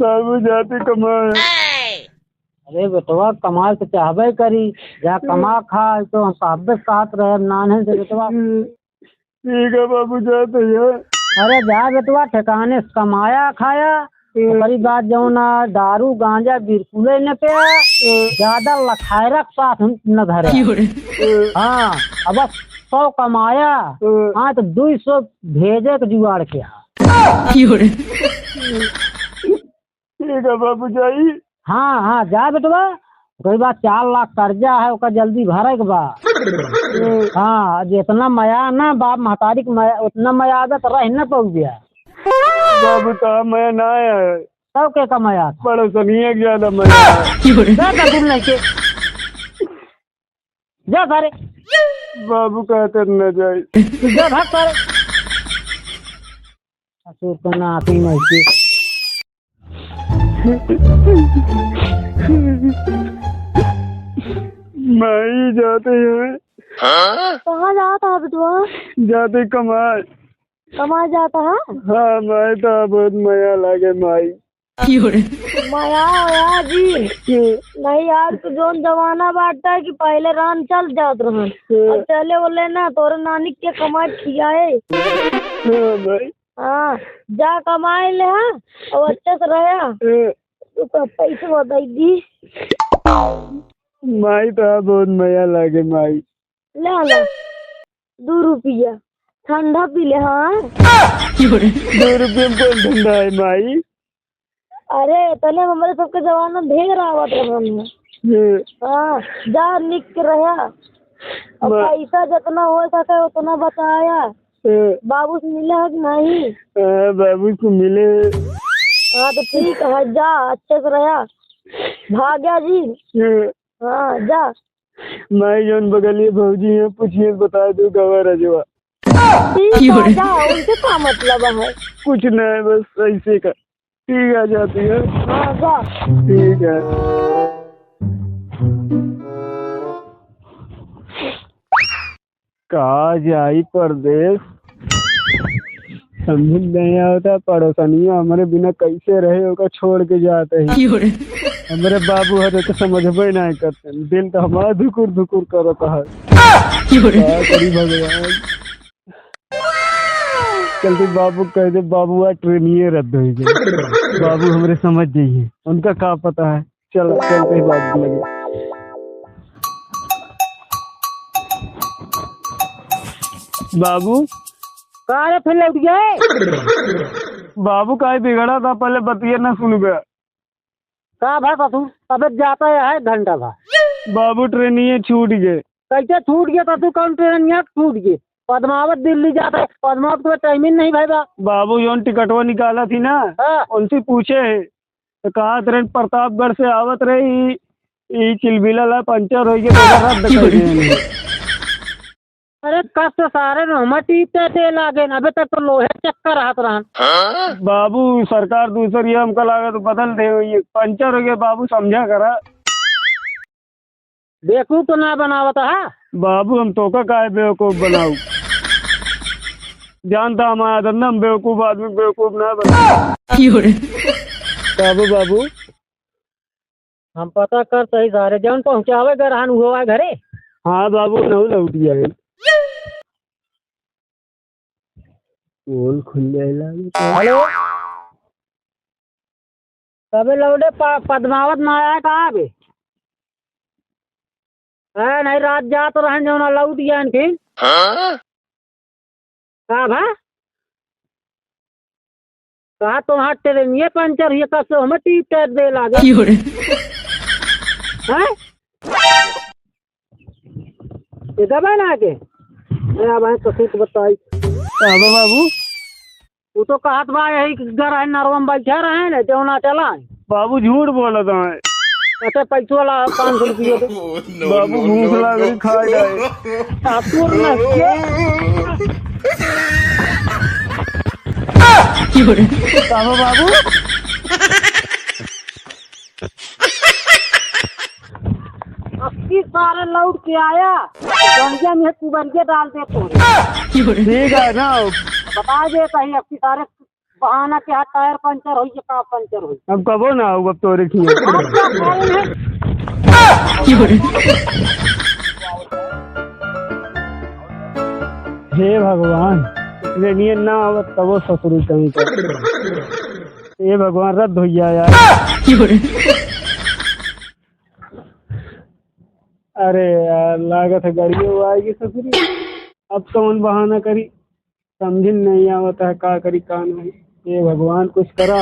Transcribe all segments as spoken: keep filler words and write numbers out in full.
बाबू जाते कमाए। अरे बेटवा, कमाए तो चाहबे करी, जा कमा खा, तो हम साहबे साथ रहे नान्हे से बेटवा। ठीक है बाबू, जाते हैं। अरे जा बेटवा, ठिकाने से कमाया खाया, ओकरी बाद जौन आ दारू गांजा बिल्कुले न पिया, ज्यादा लखायरा के साथ न धरे। हाँ, अब सौ कमाया, हाँ, तो दुई सौ भेजे के जुगाड़ किया। ठीक है बाबू, जाई। हाँ, हाँ, जा बेटवा। ओकरी बाद चार लाख कर्जा है, ओका जल्दी भरे के बा। हाँ, जितना मया ना बाप महतारी के मया, उतना मया आवे तो रह न पउबिया। बाबू, तो मया ना आया है। तब के का मया था? पड़ोसनिया के ज्यादा मया है। जा, जा, दूर नहीं के। जा सारे। बाबू कहते न जाए। जा, भाग सारे। ससुर का नाती नहीं के। माई जाते हैं। कहाँ जात है बेटवा? जाते कमाए। कमाए जात है? हाँ माई, तो बहुत मया लागे माई। मया होया जी। नहीं, आज तो जौन जमाना बाटा कि पहले रान चल जात रहन। अब चले बोले ना, तोरे नानी के कमाए खियाए। हाँ माई। हाँ, जा कमाए ले, हाँ, और अच्छे से रहा। तो का पैसे बताई दी। माई, तो बहुत मया लागे माई। ले ला, दो रुपया, ठंडा पी ले, हाँ। दो रुपया में कौन ठंडा है माई? अरे, तने हमरे सबके जमाना में ढेर आवत रहन है। हाँ, जा निक के रहा। अब पैसा जितना हो सके उतना बचाया। बाबू से मिले हो कि नहीं? हाँ, बाबू से मिले। हाँ, तो ठीक है, जा, अच्छे से रहा। भाग्या जी। हाँ, जा। माई, जौन बगलिए भौजी हैं, पूछिए, बता दो, गवा रजवा। ठीक है, जा, उनसे का मतलब है? कुछ नहीं, बस ऐसे का। ठीक है, जाती है। हाँ, जा। ठीक है। का जाई परदेस? समझ नहीं आवता, पड़ोसनिया हमरे बिना कैसे रहे, ओका छोड़ के जात है। हमरे बाबू हरे तो समझबे नहीं करते, दिल तो हमारा धुकुर धुकुर करत है। का करी भगवान? चलते बाबू कह दे, बाबू आज ट्रेनिये रद्द हो गई। बाबू हमरे समझ जाइए, उनका का पता है। चलो, चलते ही बाबू लगे। बाबू। का रे, फिर लौट गए? बाबू, काहे बिगड़ा था, पहले बतिया ना सुनबे। का भा ससुर, अबे जाता है एक घंटा भा। बाबू, ट्रेनिये छूट गए। कैसे छूट गए ससुर, कौन ट्रेनिया छूट गए? पद्मावत दिल्ली जाता है, पद्मावत को टाइम ही नहीं भाई बा। बाबू, जौन टिकटवा निकाला थी ना, हाँ। उनसे पूछे है, तो कहा ट्रेन प्रतापगढ़ से आवत रही, ई चिलबिला ला पंचर हो गया, तो ओकरा रद्द कर दिए। अरे कब से सारे रोमा टीप ते दे लागे न, अबे तक तो लोहे चक्कर रहत रहन। बाबू, सरकार दूसर ये हमका लागत बदल दे, ये पंचर हो गया बाबू, समझा करा। बेवकूफ तो ना बनावत हा। बाबू, हम तोका काहे बेवकूफ बनाऊ? जानता हमारा धंधा, हम बेवकूफ आदमी बेवकूफ ना बनाऊ। बाबू, बाबू, हम पता करत ही सारे, जौन पहुँचावे गए रहन, उहो आए घरे? हाँ बाबू, नहु लौट गया है। पोल खुल जाए लागे। हेलो, तबे लौटे प-, पद्मावत ना आया का अबे? है नहीं, रात जात रहन, जौन लौट गया है फिर। हाँ? का भा? कहा तुम्हार ट्रेनिये पंचर हुई, कब से हमें टीप टाइप दे लागे। हैं? ये दबा ना के? अरे अब है तो सिर्फ बताई। बाबा बाबू। वो तो कहत बा यही कि घर है नरवा में बैठे रहे ने, जो ना चला है। बाबू झूठ बोलत है। अच्छा, पैसो वाला पाँच सौ रुपये दे। बाबू भूख लाग रही, खा जाए। ठाकुर न के। बाबू, बाबू। अब की सारे लौट के आया, गंजा में कुबरिया डाल दे तोरे। ठीक है ना। बता दे कहीं अब की सारे बहाना के हाथ टायर पंचर होई, ये का पंचर होई? अब कबो ना हो, अब तोरे खिया। अब क्या मालूम है? हे भगवान, ट्रेनियन ना आवत तबो ससुरी कहीं का। हे भगवान, रद्द हो गया यार। अरे यार, लागत है गाड़ियों आएगी ससुरी। अब कौन बहाना करी, समझिन नहीं आवत है का करी का नहीं। हे भगवान, कुछ करा।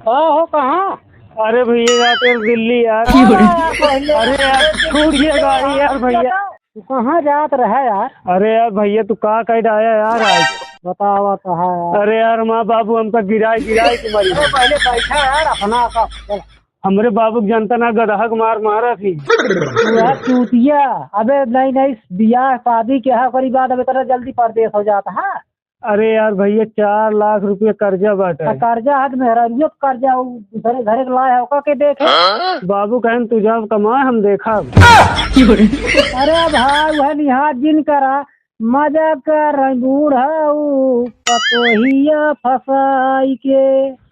का हो, कहाँ? अरे भैया, जाते हैं दिल्ली यार। अरे यार, पहले अरे यार, छूट गया गाड़ी यार भैया। तू कहाँ जात रहा यार? अरे यार भैया, तू का कह डाया यार आज? बतावा तो है यार। अरे यार, माँ बाबू हमका गिराए गिराए के मारी। अरे पहले बैठा यार, अपना का, चल। हमरे बाबू के जनता ना गदहा के मार मारा थी। तू यार चूतिया, अबे नई नई बियाह शादी के है, ओकरी बाद अब इतना जल्दी परदेस हो जाता है। अरे यार भैया, चार लाख रुपया कर्जा बाटे। तो कर्जा है तो मेहरारुए के कर्जा, उ दूसरे घरे के लाए है, ओका के देखे? बाबू कहन, "तू जाओ कमाए, हम देखब।" अरे भाई, वह लिहाज जिन करा, मजा कर रही बूढ़ऊ, पतोहिया फसाई के।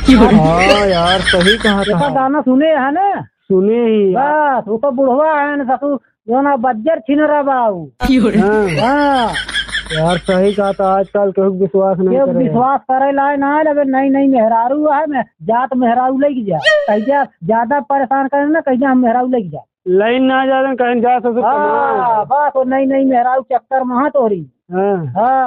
हाँ यार, सही कहा एका था। गाना सुने है ना? सुने ही यार। बस, वो तो बुढ़वा है ना ससुर, जो ना बज्जर छिनरा बाऊ। हाँ। हाँ। यार सही कहा था, आजकल केहू के विश्वास नहीं केहू करे। विश्वास करे लाए ना, अबे नई नई मेहरारू है, मैं जात मेहरारू लेके जा। कह जा, ज्यादा परेशान करे ना, कह जा हम मेहरारू लेके जा। लाइन ना जा, कहीं जा ससुर हाँ, कमाए। बस वो नई नई मेहरारू चक्कर में हाँ तोरी। हाँ। हाँ।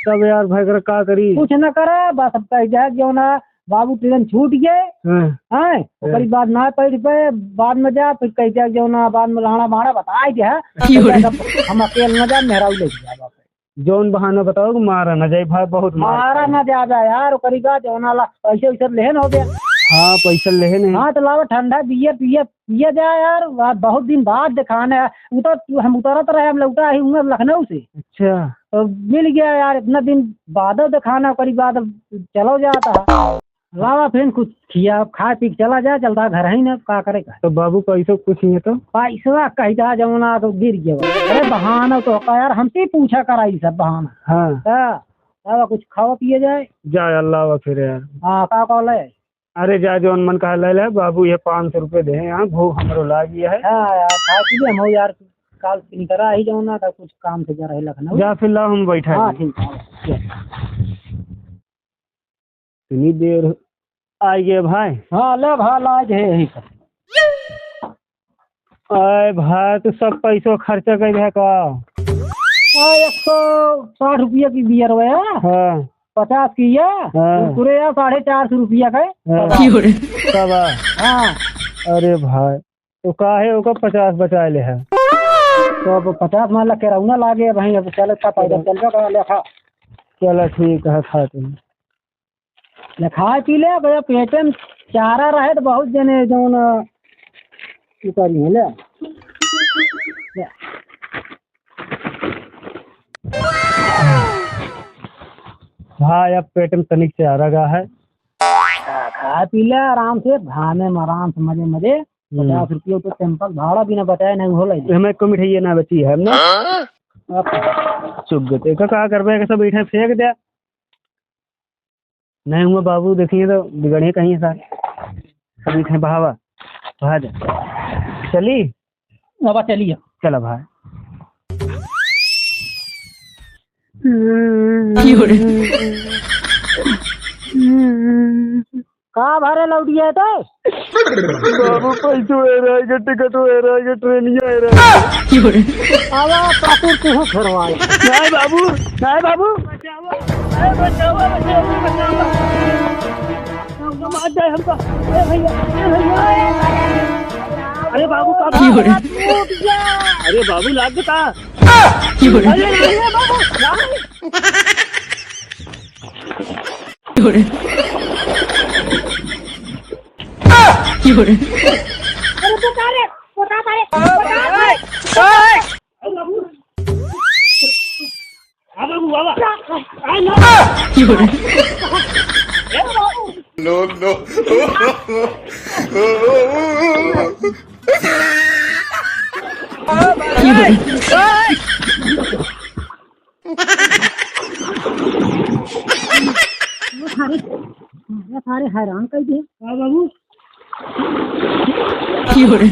तब यार भाई, का करी? कुछ न करे, बस अब कह जा, जो ना बाबू ट्रेन छूट गए, हाँ। हैं? ओकरी बाद ना बैठ पे, बाद में जा, फिर कह दिया, जो ना, बाद में लहड़ा बहड़ा बताई दे, हैं? की हो रे? हम अकेले ना जा, मेहरारू लेके जा बाप। जौन बहाना बताओ कि मारा ना जाए भाई, बहुत मार मारा खाए। ना जा, जा यार, ओकरी बाद जौन आला पैसे वैसे लेहन हो गया। हाँ, पैसा लेहन है। हाँ, तो लावा ठंडा बियर, बियर, पिया जा यार, आज बहुत दिन बाद देखाना है। उतर, हम उतरत रहे, हम लौटा ही हुआ लखनऊ से। अच्छा। तो मिल गया यार, इतना दिन बाद देखाना, ओकरी बाद चलो जाता है। लावा फिर कुछ खिया, खा पी के चला जाए, चलता घर ही ना, का करे का। तो बाबू पैसो कुछ नहीं है तो? पैसवा कही था जमुना तो गिर गया। अरे बहाना तो होता यार, हमसे ही पूछा करा ये सब बहाना। हाँ। हाँ, लावा कुछ खावा पिए जाए। जा यार, लावा फिर यार। हाँ, का कहले? अरे जा, जौन मन कहा ले ले बाबू, ये पाँच सौ रुपये दे, यहाँ भूख हमरो लागी है। हाँ यार, खा पी ले, हम यार काल निकरा ही जमुना का कुछ काम से जा रहे लखनऊ। जा फिर लाओ, हम बैठा हाँ, हैं। ठीक है। इतनी देर आ गए भाई। हाँ, ले भाई, लाज है यही सब। आए भाई, तू सब पैसो खर्चा कर दे का? हाँ, एक सौ साठ रुपया की बियर हुआ है। हाँ। पचास की है। हाँ। कुरकुरे यार, साढ़े चार सौ रुपया का है। हाँ। तब आ। हाँ। अरे भाई, तो काहे ओकर पचास बचाए ले है? तो अब पचास मान ला केरौना लागे भाई, अब चल इतना पैसा चल का लेखा। चला ठीक है, खा तुम। ले खाए पी ले, अब ये पेटे में चारा रहे तो बहुत जने जौन उतारी है, ले। ले। हाँ, अब पेट में तनिक चारा गा है। हाँ, खाए पी ले आराम से, घामे में आराम से, मजे मजे। हम्म। पचास रुपया तो टेम्पल भाड़ा भी ना बचाए, नहीं हो ले। हमें को मिठाई ना बची है, हमने। अब चुप गए, देखो का करबे, कैसे बैठे फेंक दे। नहीं हुआ बाबू, देखिए तो बिगड़िए कहीं सारे। अभी थे बहावा, बहा दे। चली? बाबा चलिए। चला भाई। का भरे लौटिया तो? बाबू, पैसो है रह गए, टिकट है रह गए, ट्रेनिया है रह गए। आवा, पाकुर तू हो फेरवाए। नहीं बाबू, नहीं बाबू। बचावा, अरे बचावा, बचावा, बचावा। हमको मार जाए, हमको। अरे भैया, अरे भैया। अरे बाबू, का की हो रही? अरे बाबू, लाग का? की हो रही? अरे, अरे बाबू, नहीं। की हो रही? की हो रही? अरे बता रे, बता सारे, बता रे। अरे बाबू। आ बाबू, आ बा। आ ना। की हो रही? ए बाबू। No, no। की हो रही? अरे, अरे, सारे हैरान कर दिए। हाँ बाबू। की हो रे?